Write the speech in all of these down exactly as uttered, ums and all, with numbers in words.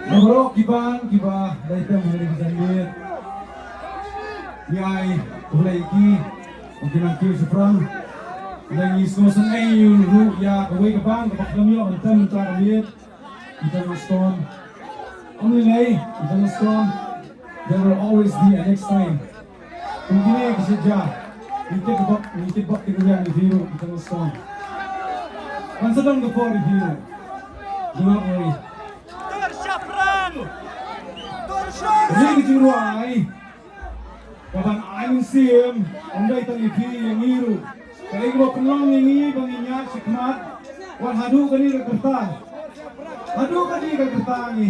Namar ki ban kiba dei tam ha ki janmiet. Ngi ai khublei ki, ki nang kiew shaphrang. Ngi sngewsynei ïa u ruh ïa kawei ka bang kaba khlem ïoh ban tam mynta ka miet. International storm. Only lay international storm. There will always be a next time. Kum kine ki sha jia. Ngi tip bok, ngi tip bok ki ruh ïa ngi phi ruh international storm. Kan sa don ka por ïa phi ruh. Do not worry. Dur shaphrang. Dur shaphrang. Ri ki jingrwai. Kaban ai mynsiem, ym dei tang ïa phi ïa ngi ruh. Kaei kaba pynlong ïa ngi ba ngi ñiad shakhmat, wat haduh kane ka kyrta. Haduh kane ka kyrta ngi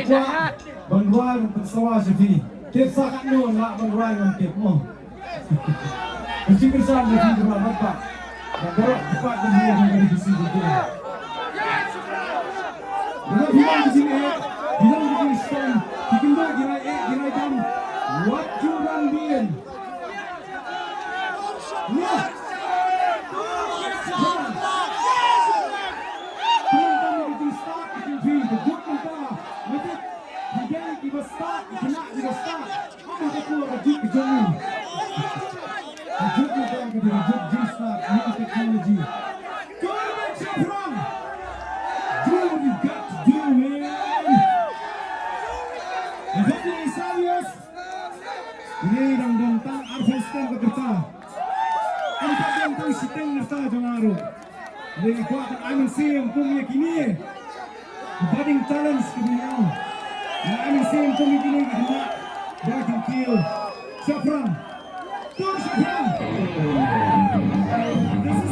kwah ban rwai ban pynsawa sha phi. Tip sa katno lah ban rwai ngam tip mo. Ka jingkyrshan jong phi ka la mat bha. Ka baroh ka pat ka jingeh jong ka D P C ka jingeh. Lada phi long ka jingeh, phi long ka jingshitom, phi kynduh ki rai eh, ki rai dam. Wat ju ran bien. Nia. Pynlong tang ïa ka jingstad ka jong phi, ka juk mynta. Nga tip phi dei kiba stad, ki khynnah kiba stad. Ym ha ka por ka juk ka jong u. Ka juk mynta ka dei ka juk jingstad, new technology. Tournament shaphrang. Do what you got to do, man. Nga hap ïa i Savius. Kine dang don tang arphew stem ka rta. Ym pat don tang shiteng ka rta jong nga ruh. Hynrei nga kwah ban ai mynsiem kum ïa kine budding talents kiba ngi ong. Nga ai mynsiem kum ïa kine ki khynnah ba kin kiew. Shaphrang. Tur shaphrang. This is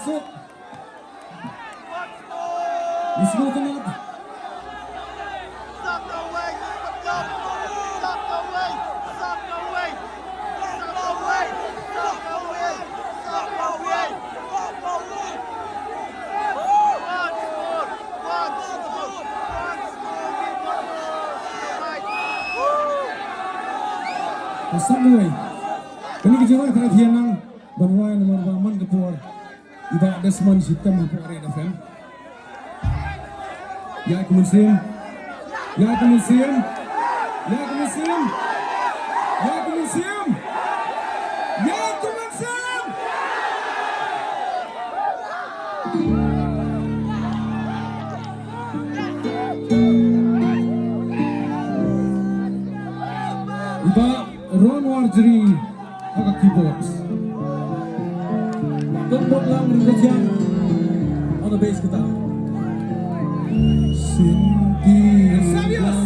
Let's go, Tengah. Ka sap wei. Kane ka jingrwai ka la thiang nang ban wai namar ba man ka por. I Bah Desmond shitom hapoh Red F M. Ïa ka mynsiem. Ïa ka mynsiem. Ïa ka mynsiem. Ïa ka mynsiem. Ïa ka mynsiem. I Bah Ron Warjri ha ka keyboards. Don Bok Lang Rinjatiang on the bass guitar. Cindy Xavier.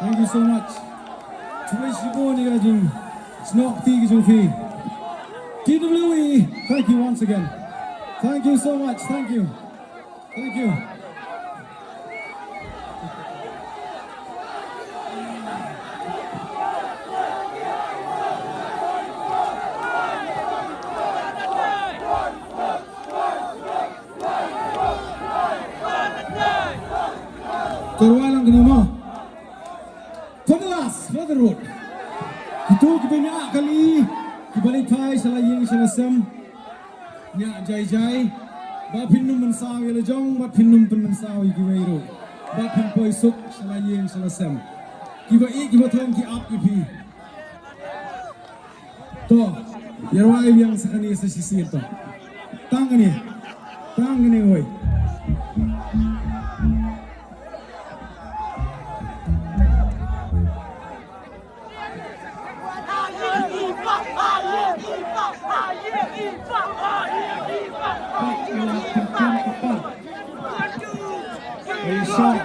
Thank you so much. Khublei shibun ïa ka jingsnoh kti ka jong phi. T W E, thank you once again. Thank you so much. Thank you. Thank you. To rwai lang kane mo. For the last, for the road. Kito kiba ñiah kali, kiba leit phai sha la ïing sha la sem. Ñiah jai jai. Ba phin nym mynsaw ïa la jong, ba phin nym pynmynsaw ïa kiwei ruh. Ba phin poi suk sha la ïing sha la sem. Kiba ïeit kiba thong ki ap ïa phi. To, ïa rwai biang sa kane sa shisien to. Tang kane. Tang kane wei. Hey, shot.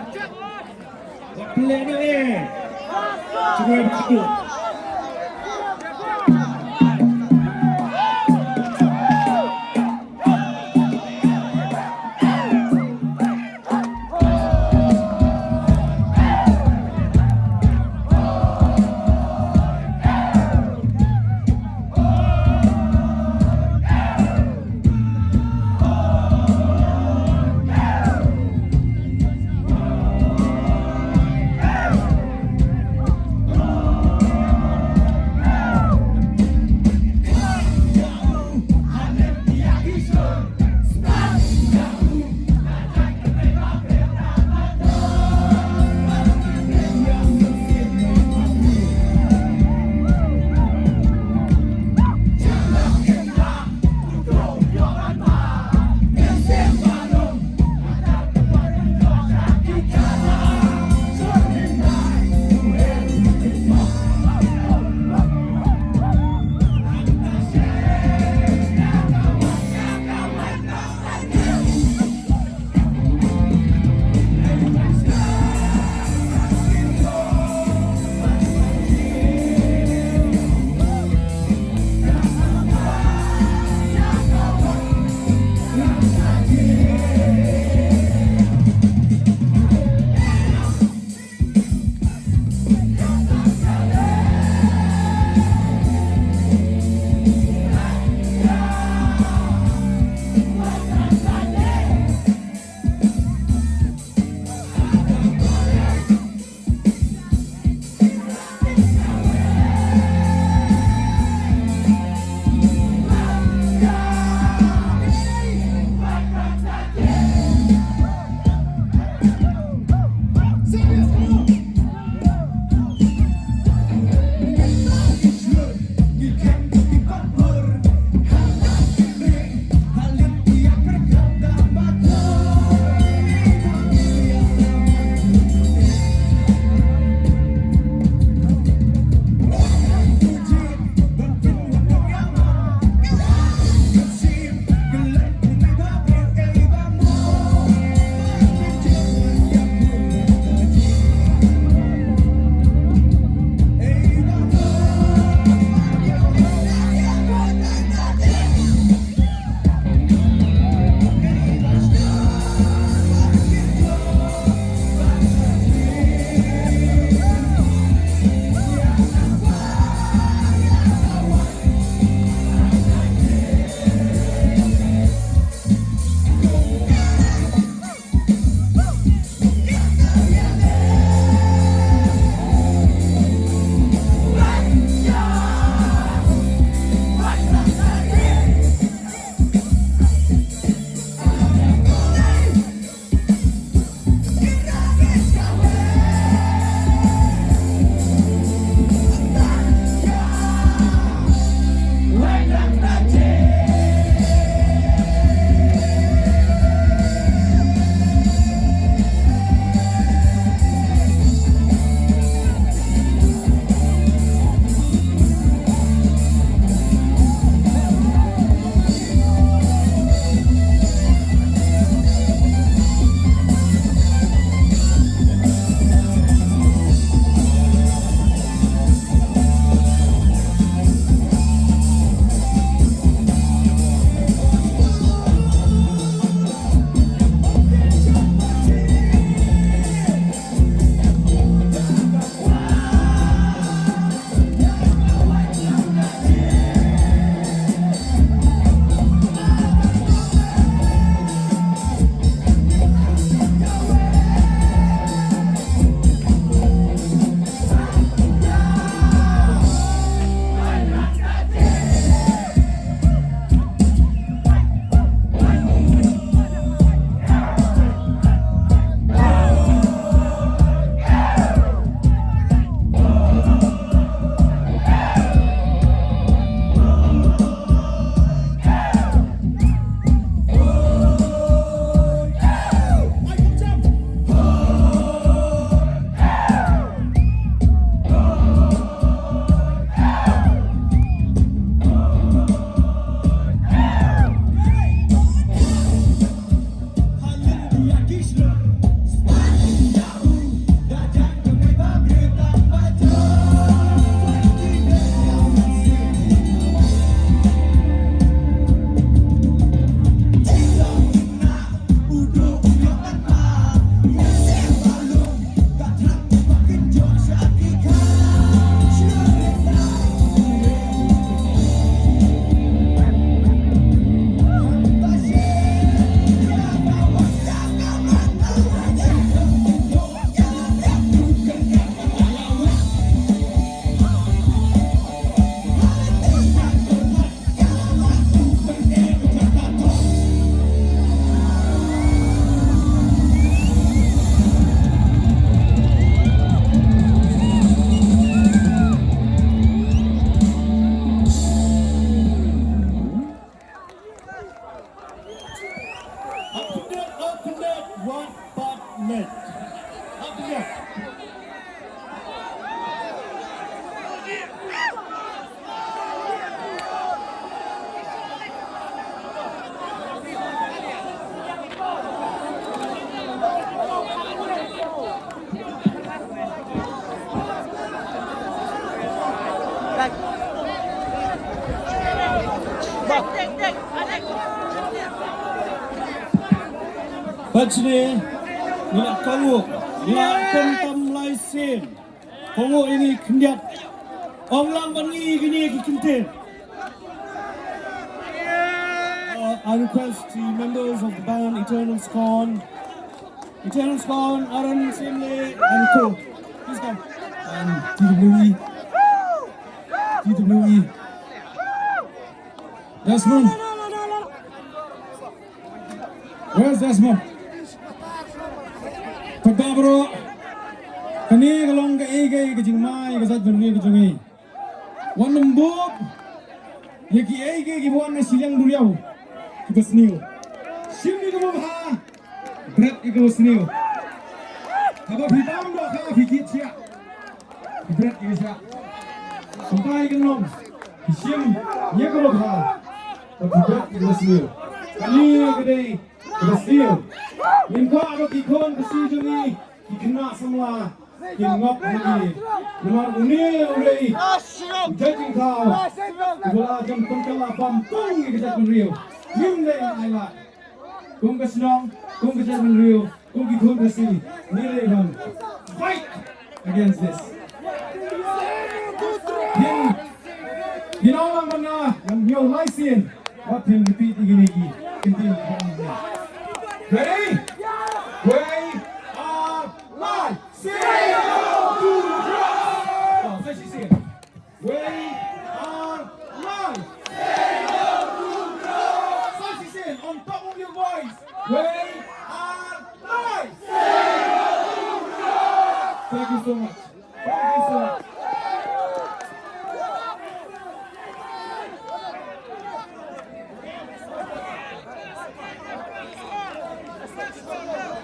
Bad shane ngi la kohnguh, ngi la kongsan lai sien. Kohnguh ïa ngi khyndiat. Ong lang ban ngi ïa kine ki kyntien. Uh, I request the members of the band Eternal Scorn, Eternal Scorn, Aaron Simle, and co. Please come. And T W E. T W E. Desmond. Where's Desmond? Paidbah baroh, kane ka long kaei kaei ka jingma ïa ka jaitbynriew ka jong ngi. Wat nym buh ïa kiei kiei kiba wan na shiliang duriaw kiba sniew. Shim ïa kaba bha, bret ïa kaba sniew. Haba phi bam dohkha phi kit shiah, phi bret ïa ka shiah. Kumta ïa ka nong, phi shim ïa kaba bha, bad phi bret ïa kaba sniew. Kane ka dei kaba sniew. Ngim kwah ba ki khun Khasi jong ngi, ki khynnah samla, kin ngop ha ngi. Namar une u dei u jait jingthaw uba la jan pynkylla bam pang ïa ka jaitbynriew. Ngim dei ban ailad. Kum ka shnong, kum ka jaitbynriew, kum ki khun Khasi, ngi dei ban fight against this. Phin, phin ong lang ban nga, ngan hynñiew lai sien, wat phin repeat ïa kine ki kyntien. Ready? We are live. Say hello to drugs. Oh, sa shisien. We are live. Say hello to drugs. Sa shisien, on top of your voice. We are live. Say hello to drugs. Thank you so much.